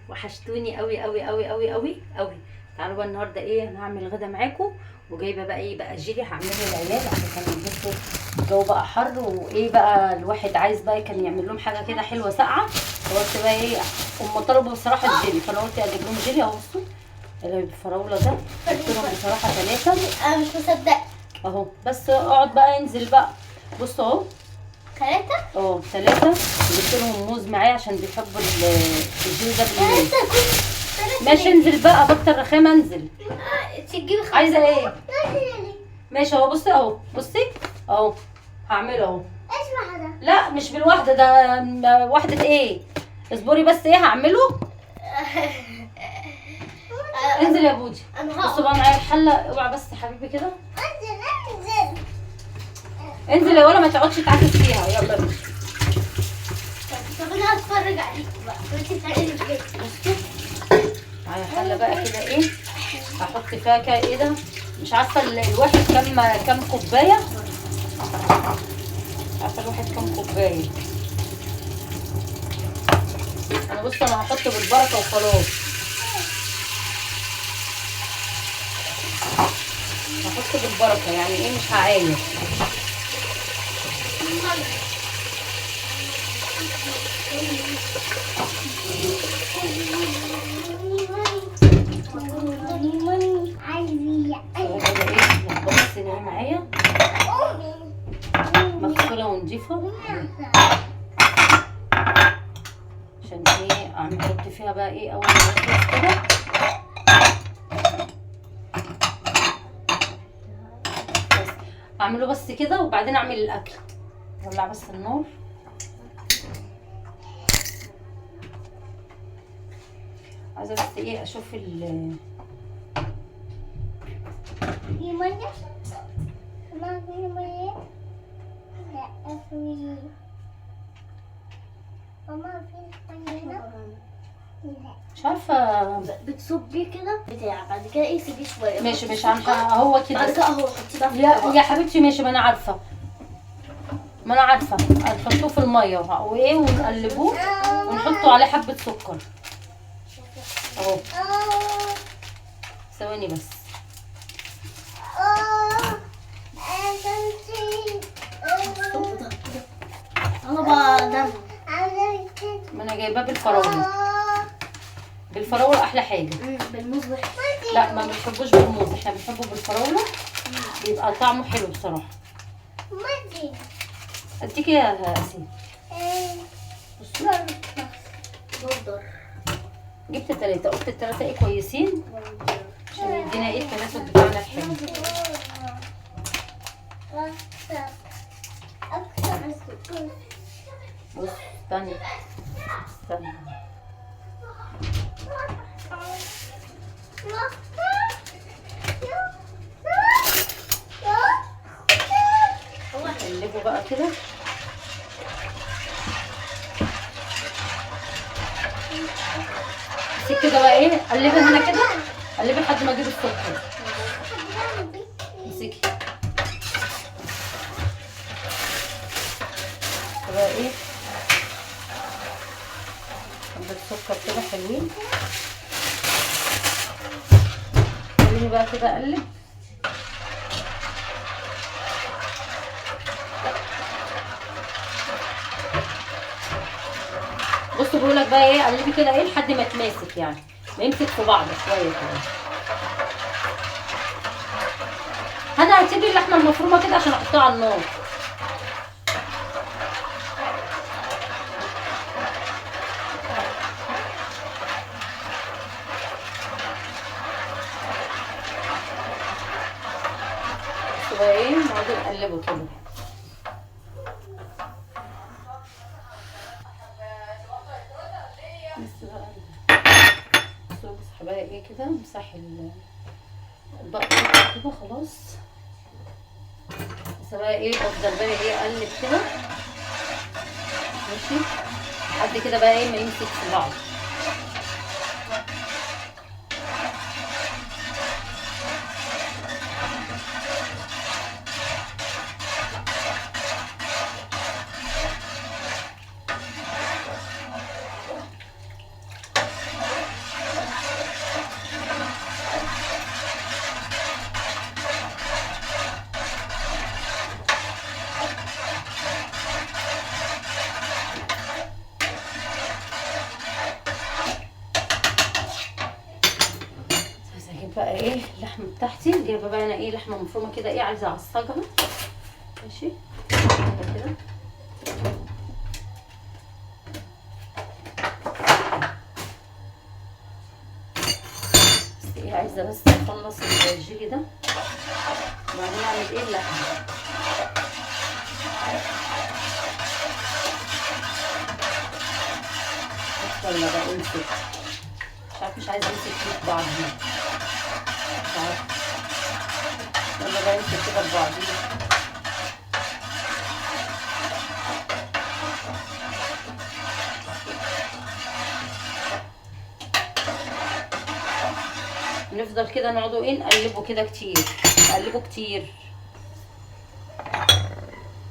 وحشتوني قوي قوي قوي قوي قوي قوي. تعالوا بقى النهارده ايه هنعمل غدا معاكم، وجايبه بقى ايه بقى جيلي هعمله للعيال عشان بصوا الجو بقى حر، وايه بقى الواحد عايز بقى كان يعمل لهم حاجة كده حلوة ساقعه. فقلت بقى ايه، هم طلبوا بصراحة الجيلي، فانا قلت اجيب لهم جيلي اهو. بصوا اللي بالفراوله ده جبت لهم بصراحة 3. انا مش مصدقه اهو، بس اقعد بقى انزل بقى. بصوا اهو 3، 3. جبت لهم موز معايا عشان بيحبوا الجيلي ده بالموز. 3. ماشي انزل بقى، بكتر رخامه انزل. تجيبي 5. عايزه ايه؟ ماشي اهو، بصي اهو، بصي اهو هعمله اهو. ايش واحدة؟ لا مش بالواحده، ده واحدة ايه؟ اصبري بس، ايه هعمله؟ انزل يا بودي. بصوا بقى معايا الحلة، اوعى بس يا حبيبي كده. انزل انزل انزل يا ولا، ما تقعدش تعاكس فيها. يلا بينا. طب انا هتفرج عليكي بقى وانتي بتعملي البيت. بصوا معايا حله بقى كده ايه هحط فيها كده ايه ده، مش عارفه الواحد كام كوباية، مش عارفه الواحد كام كوباية. انا بصوا انا هحط بالبركة وخلاص، هحط بالبركة يعني ايه، مش هعاير. بص هنا معايا مغسوله ونضيفه عشان ايه احط فيها بقى ايه اول ما اخلص كده. بس اعمله بس كده وبعدين اعمل الاكل. ولع بس النار. عايزه بس ايه اشوف ال في مية؟ ما في مية؟ لا في. ماما في مية؟ لا. مش عارفه. بتصبيه كده بتاع، بعد كده ايه سيبيه شوية. ماشي مش عارفه هو كده. بعد كده اهو حطيه بقى في الطبق. يا حبيبتي ماشي، ما انا عارفه، ما انا عارفه. هنحطوه في المية وايه ونقلبوه ونحطه عليه حبه سكر اهو. ثواني بس. انا بقى ده ما انا جايباه بالفراوله. بالفراوله احلى حاجة. بالموز وحش. لا ما بنحبوش بالموز، احنا بنحبه بالفراوله، بيبقى طعمه حلو بصراحة. اديكي يا اسيل. بصوا جبت 3، قلت ال3 ايه كويسين عشان يدينا ايه التناسب بتاعنا الحلو. بص استني استني. نقلبه بقى كده. بس كده بقى ايه، قلبي هنا كده، قلبي لحد ما اجيب السكر. امسكي بقى ايه حبة سكر كده حلوين. خليني بقى كده اقلب. بصوا بيقولك بقى ايه، قلبي كده ايه لحد ما يتماسك، يعني ما يمسك في بعض شوية كده. انا هسيب اللحمة المفرومه كده عشان احطها على النار. بصوا بقى ايه نقعد نقلبه كده. بس بقى بصوا بقى ايه كده، امسح البقطه كده خلاص. بس بقى ايه افضل بقى ايه اقلب كده ماشي لحد كده بقى ايه ما يمسك في بعض. بقى ايه اللحمة بتاعتي. جايبه بقى انا ايه لحمه مفرومه كده ايه، عايزه اعصجها. ماشي كده. بس ايه عايزه بس اخلص الجيلي ده وبعدين اعمل ايه اللحمة. يلا بقى امسك، مش عارف، مش عايزه امسك فيه في بعض، مش عارفه. يلا بقى امسك كده في بعضيه. نفضل كده نقعدوا ايه نقلبه كده كتير، نقلبه كتير.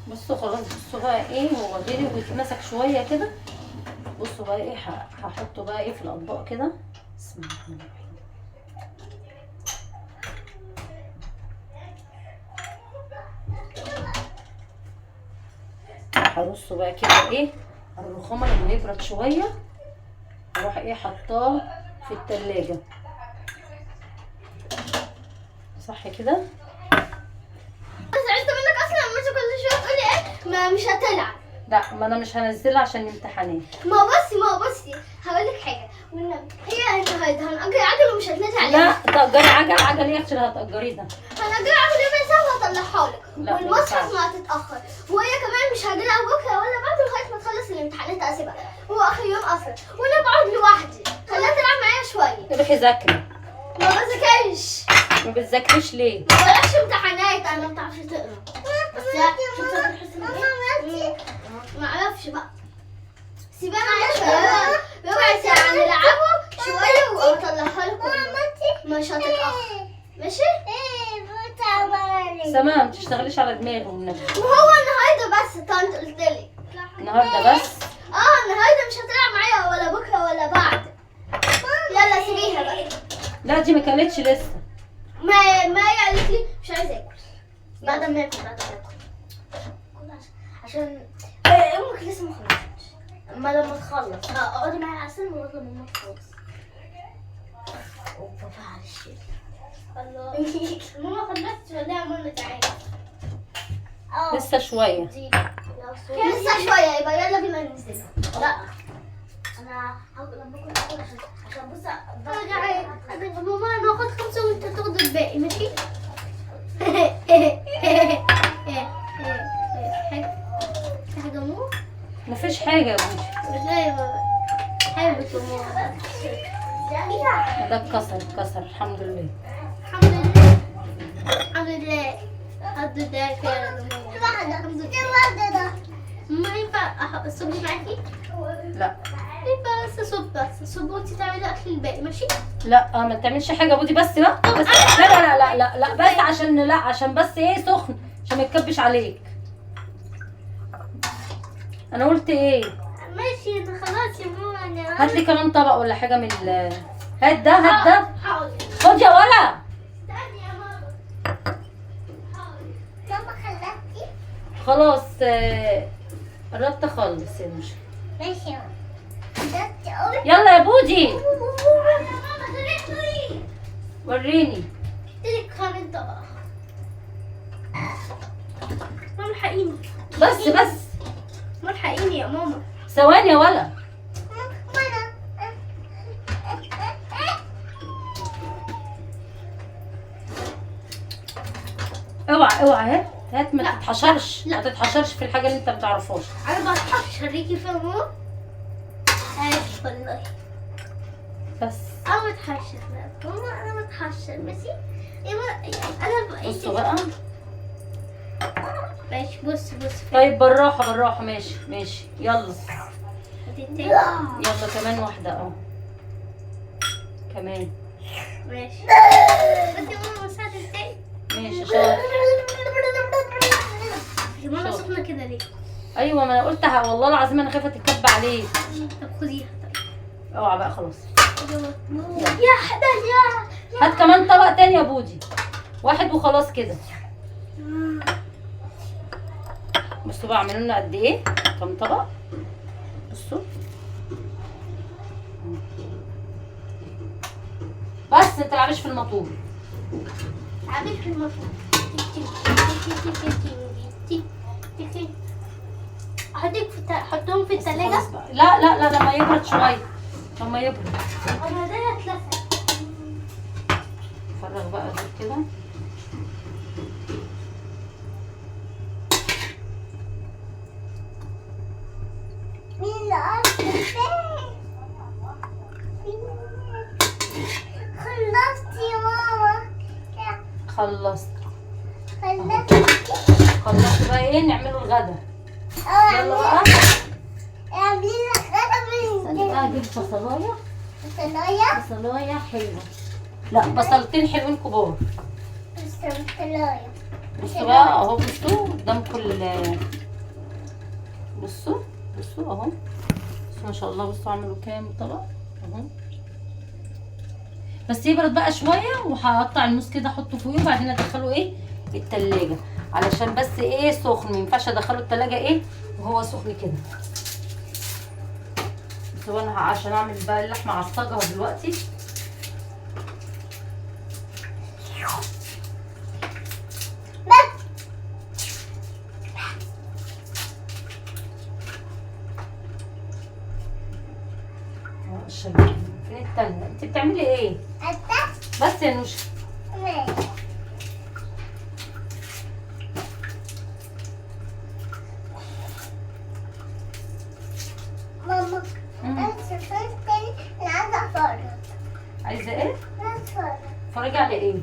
بصوا خلاص، بصوا بقى ايه هو غلي واتمسك شوية كده. بصوا بقى ايه هحطه بقى ايه في الاطباق كده. بسم الله الرحمن الرحيم. هرصه بقى كده ايه على الرخامه لما يبرد شوية، اروح ايه حطاه في التلاجة. صح كده؟ بس عرفت منك اصلا لما كل شوية تقولي ايه ما مش هتلعب. لا ما انا مش هنزلها عشان امتحانات. ما بصي هقول لك حاجة والنبي، هي النهارده هنأجر عجل ومش هتنادي عليها. لا تأجري عجل، عجل ايه عشان هتأجريه ده؟ هنأجر عجل يومين سوا وهطلعها لك، والمصحف ما هتتأخر، وهي كمان مش هجيلها بكره ولا بعده لغاية ما تخلص الامتحانات اسيبها، هو اخر يوم اصلا، وانا بقعد لوحدي، خليها تلعب معايا شوية. روحي ذاكري. ما بذاكرش. ما بتذاكريش ليه؟ ما وراكش امتحانات، انا ما بتعرفش تقرا. بس شفت الحصة ما اعرفش بقى. سيبها معايا شوية، ربع ساعة نلعبه شوية واطلعها لكم، مش هتتاخر. ماشي؟ سما ما تشتغليش على دماغي والنبي. وهو النهارده بس، طنط قلت لك النهارده بس؟ النهارده مش هتلعب معايا ولا بكره ولا بعد. يلا سيبيها بقى. لا دي ما كلتش لسه. ما قالت لي مش عايزه اكل. بعد ما اكل، بعد ما اكل عشان امك لسه ما خلصتش. اما لما تخلص اقعدي معايا على السلم لغاية لما ماما تخلص. وبابا على الشيل. الله. ماما خلصت ولا يا ماما؟ تعالي. لسه شوية. لسه شوية، يبقى يلا بينا ننزل. لا انا لما اكل عشان بص انا ماما انا هاخد 5 وانت تاخد الباقي. ماشي؟ حاجة مو؟ مفيش حاجة يا بودي. لا يا بابا حبيبتي ماما. ده اتكسر الحمد لله. الحمد لله الحمد لله الحمد لله يا ماما. الحمد لله. ما ينفع اصب معاكي؟ لا ينفع بس اصب، بس اصب وانتي تعملي اكل الباقي. ماشي؟ لا ما تعملش حاجة يا بودي بس بقى بس. لا لا لا لا لا بس عشان لا عشان بس ايه سخن عشان ما يتكبش عليك. انا قلت ايه؟ ماشي انا خلاص يا ماما. انا هات لي كمان طبق ولا حاجة من ال هات ده، هات ده. حاضر. خد يا ولا. استني يا ماما. حاضر. ماما خلصتي؟ خلاص قربت اخلص يا مش. ماشي يا ماما. يلا يا بودي. يا ماما طلعتي. وريني. جبتلك كمان طبق. ماما الحقيني. بس بس. ماما الحقيني يا ماما. ثواني يا ولا. اوعى اوعى، هات هات، ما تتحشرش، ما تتحشرش في الحاجة اللي انت ما بتعرفهاش. انا بتحشر ليكي فيها يا ماما. عارف والله. بس انا بتحشر ماما، انا بتحشر. ماشي انا بصوا بقى. ماشي بص بص. طيب بالراحة بالراحة. ماشي ماشي يلا يلا كمان واحدة اهو كمان. ماشي بس يا ماما مساعدة ازاي؟ ماشي شاطر. يا ماما سخنة كده ليه؟ ايوه ما انا قلتها والله العظيم انا خايفة تتكب عليك. طب خديها. طيب اوعى بقى خلاص. يا حدا يا هات كمان طبق تاني يا بودي، واحد وخلاص كده. بصوا بقى عملوا لنا قد ايه، كم طبق. بصوا بس ما تلعبيش في الموتور. تلعبيش في الموتور. حطيك في حطهم في الثلاجة. لا لا لا لما يبرد شوية، لما يبرد. انا ده اتلسع. فرغ بقى دول كده. مين اللي خلصتي يا ماما؟ خلصت. خلصتي بقى ايه نعمله الغدا. يلا بقى اعملي الغدا. استني بقى اجيب بصلايه. بصلايه؟ بصلايه حلوة. لا بصلتين حلوين كبار. بصلايه. بصوا بقى اهو، بصوا قدامكم بصوا بصوا اهو، بصوا ما شاء الله. بصوا عملوا كام طبق اهو. بس يبرد بقى شوية وهقطع الموز كده احطه فوقيه وبعدين ادخله ايه التلاجة، علشان بس ايه سخن، ما ينفعش ادخله التلاجة ايه وهو سخن كده. بس انا عشان اعمل بقى اللحمة عصجها دلوقتي. بس فين التانية؟ انت بتعملي ايه؟ بس يا نوشة. ماما انا سافرت تاني، انا عايزة اتفرج. عايزة ايه؟ عايزة اتفرج. اتفرجي على ايه؟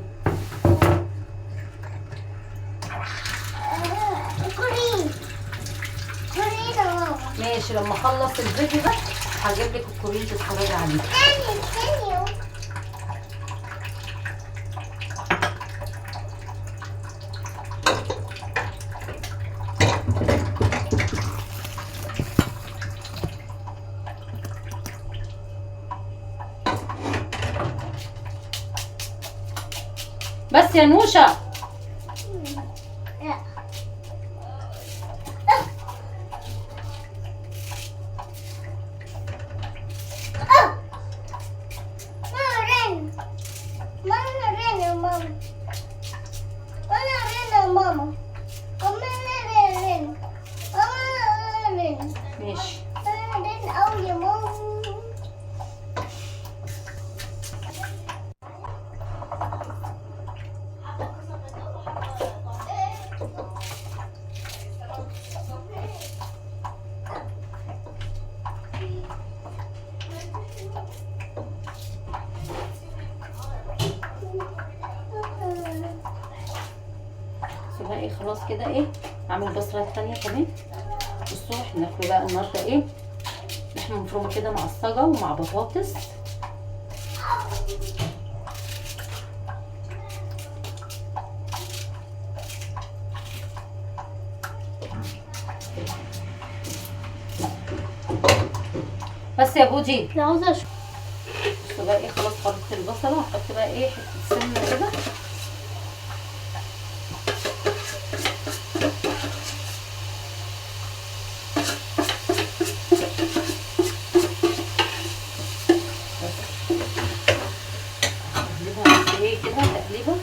كورين. كورين يا ماما. ماشي، لما اخلص الفيديو ده هجيب لك الكورين تتفرجي عليه. تاني تاني. بس يا نوشة. لا. ماما رن. ماما رن يا ماما. ماما رن يا ماما. ماما رن. ماما رن. ماشي. ماما رن أوي يا ماما. بقى ايه خلاص كده ايه اعمل بصله الثانية كمان. بصوا احنا ناكله بقى النهارده ايه لحمه مفرومه كده معصجه ومع بطاطس. بس يا بودي انا عاوزه اشوف. بصوا بقى ايه خلاص خلطت البصله، هحط بقى ايه حتة سمنه كده. اقلبها بس ايه كده تقليبه.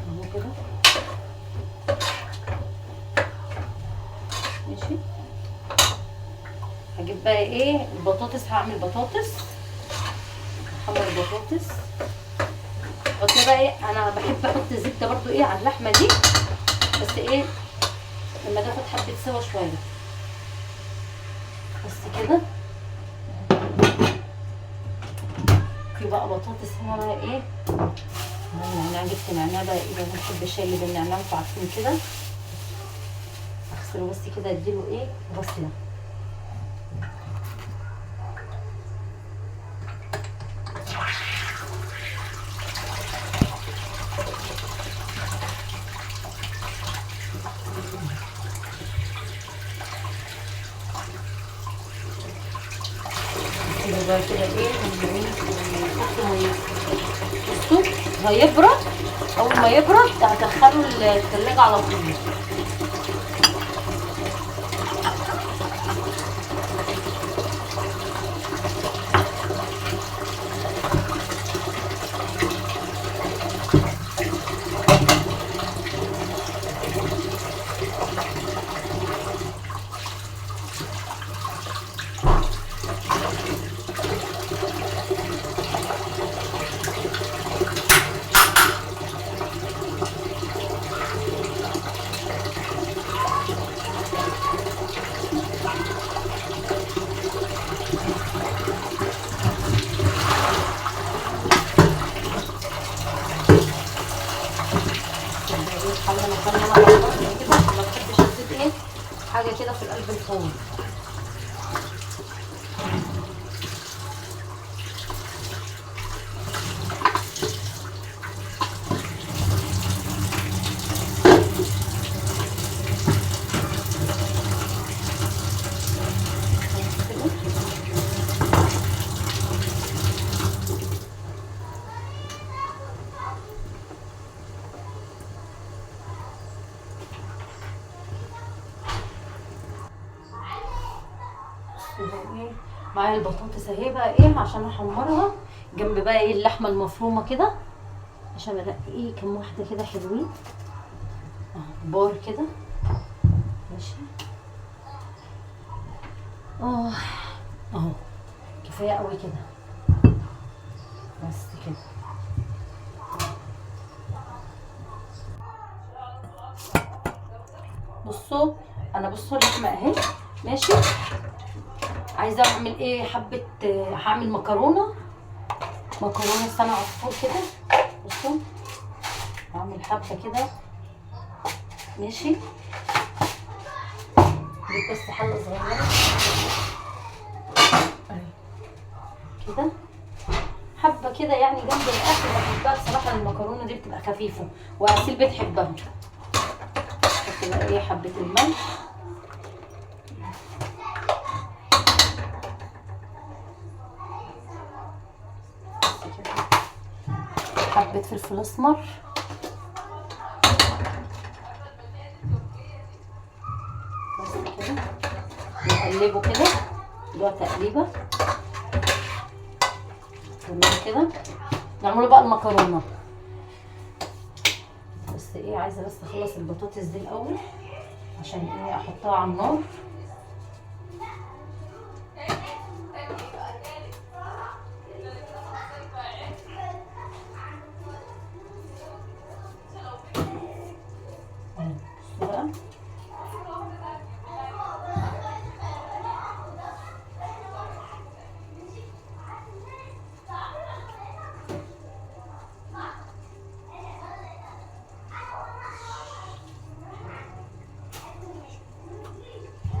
اهو كده ماشي. هجيب بقى ايه البطاطس، هعمل بطاطس، هحمر البطاطس. احط بقى ايه، انا بحب احط زبدة برضو ايه على اللحمة دي، بس ايه لما تاخد حبه سوا شوية بس كده. في بقى بطاطس هنا بقى ايه، النعناع، جبت نعناع بقى ايه، انا بحب الشاي اللي بالنعناع انتوا عارفين كده. اغسله بس كده اديله ايه غسله. بقى كده ايه نحط مية. بصوا هيبرد اول ما يبرد هدخله التلاجة على طول. كده ما بحبش ازيد ايه حاجة كده في القلب الفرن. معايا البطاطس اهي بقى ايه عشان احمرها جنب بقى ايه اللحمة المفرومه كده، عشان انقي ايه كام واحدة كده حلوين اهو كبار كده. ماشي اهو كفاية قوي كده، بس كده. بصوا انا بصوا اللحمة اهي ماشي. عايزه اعمل ايه حبه، هعمل مكرونه لسان عصفور كده. بصوا هعمل حبه كده ماشي، جيب بس حله صغيرة اهي كده، حبه كده يعني جنب الاكل. بحبها بصراحة المكرونه دي، بتبقى خفيفة وعسيل بتحبها. احط بقى ايه حبه الملح، حبة فلفل اسمر، بس كده. نقلبه كده ده تقليبه تمام كده. نعمله بقى المكرونه، بس ايه عايزه بس اخلص البطاطس دي الاول عشان ايه احطها على النار.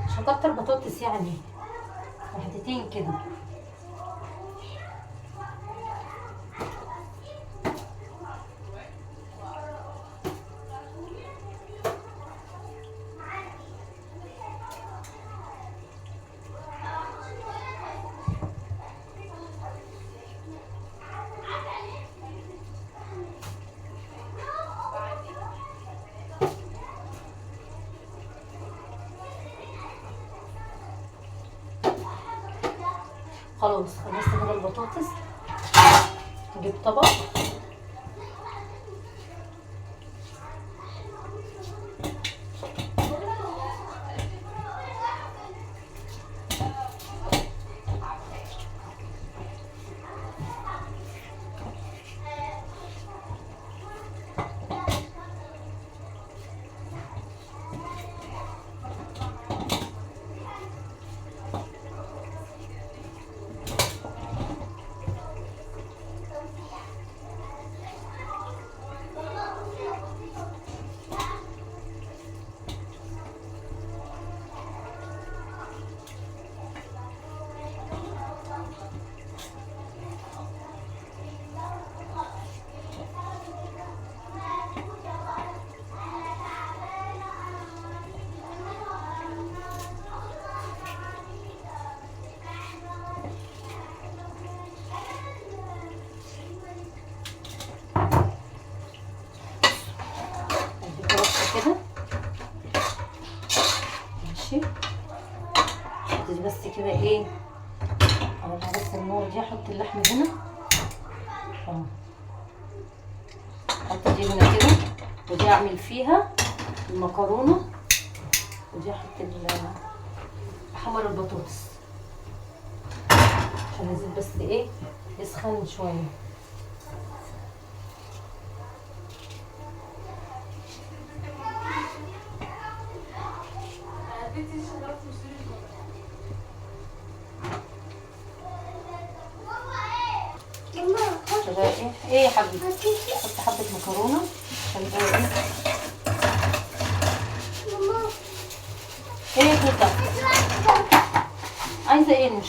مش هكتر بطاطس يعني، واحدتين كده. خلاص خلصت كده البطاطس. نجيب طبق كده ماشي. احط دي بس كده ايه، اولع بس النار دي، احط اللحم هنا اهو، احط دي هنا كده، ودي اعمل فيها المكرونه، ودي احط حمر البطاطس عشان الزيت بس ايه يسخن شوية. ايه ايه يا حبيبي، احط حبه مكرونه عشان بقى ايه. ايه يا توته عايزه ايه؟ مش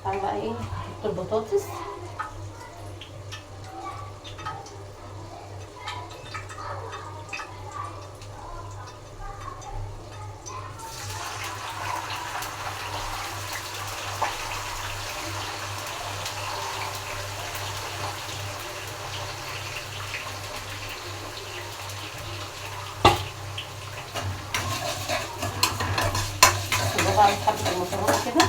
تعالوا بقى ايه نحط البطاطس. بعمل حبة المكرونة كده.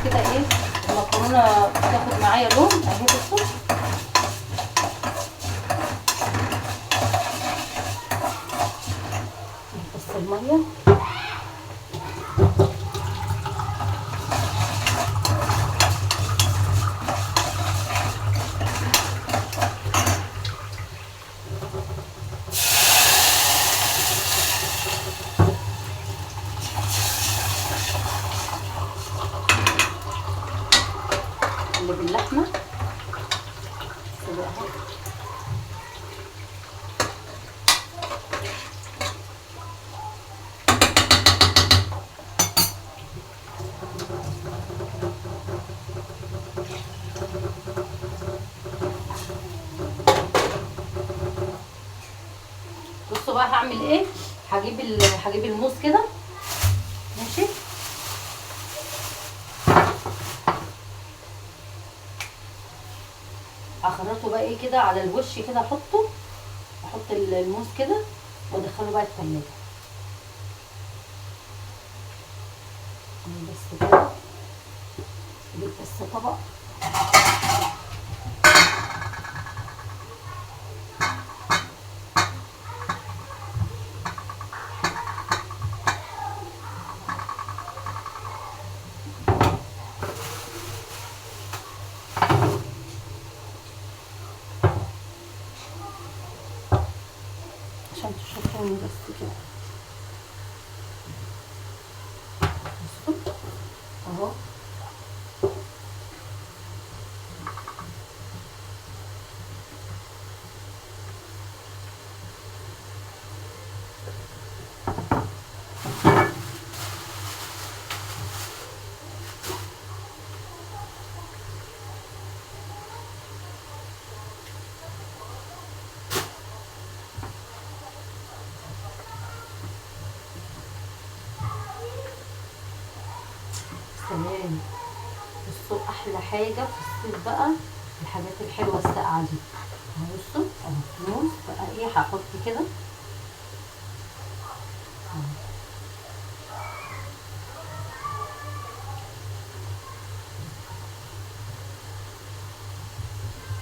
كده ايه المكرونه بتاخد معايا لون اهي. بصوا بس المية اللي باللحمه سلقها. بصوا بقى هعمل ايه، هجيب الموز كده ماشي. اخرطه بقى ايه كده على الوش كده، احط الموز كده وادخله بقى التلاجة بس كده. اجيب بس طبق عشان تشوفوني بس كده. اهو سلام. بصوا احلى حاجة في الصيف بقى الحاجات الحلوة الساقعه دي. بصوا اهو موز بقى ايه، هحط كده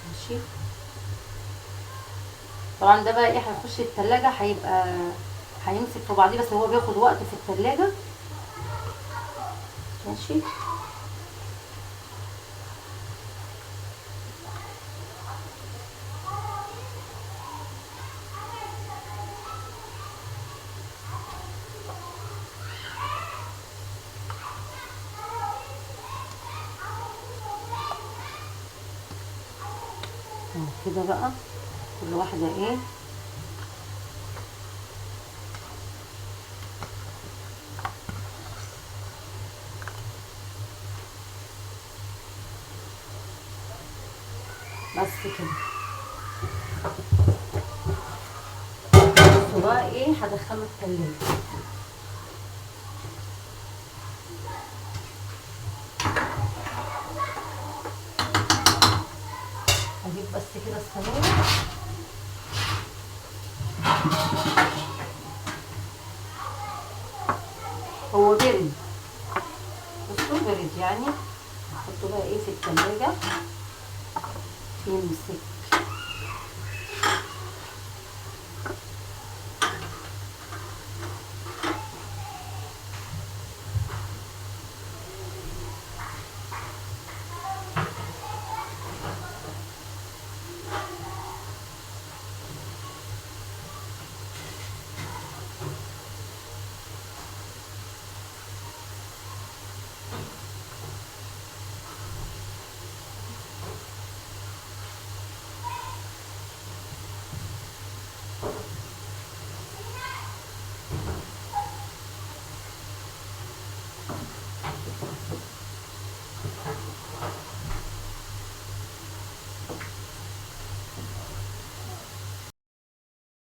ماشي. طبعا ده بقى ايه هيخش التلاجة، هيبقى هيمسك في بعضيه، بس هو بياخد وقت في التلاجة. ماشي. كده بقى كل واحدة ايه بس كده. بصوا بقى ايه هدخله التلاجة. اجيب بس كده الصينية. هو برد، بصوا برد يعني. هحطه بقى ايه في التلاجة يمسك.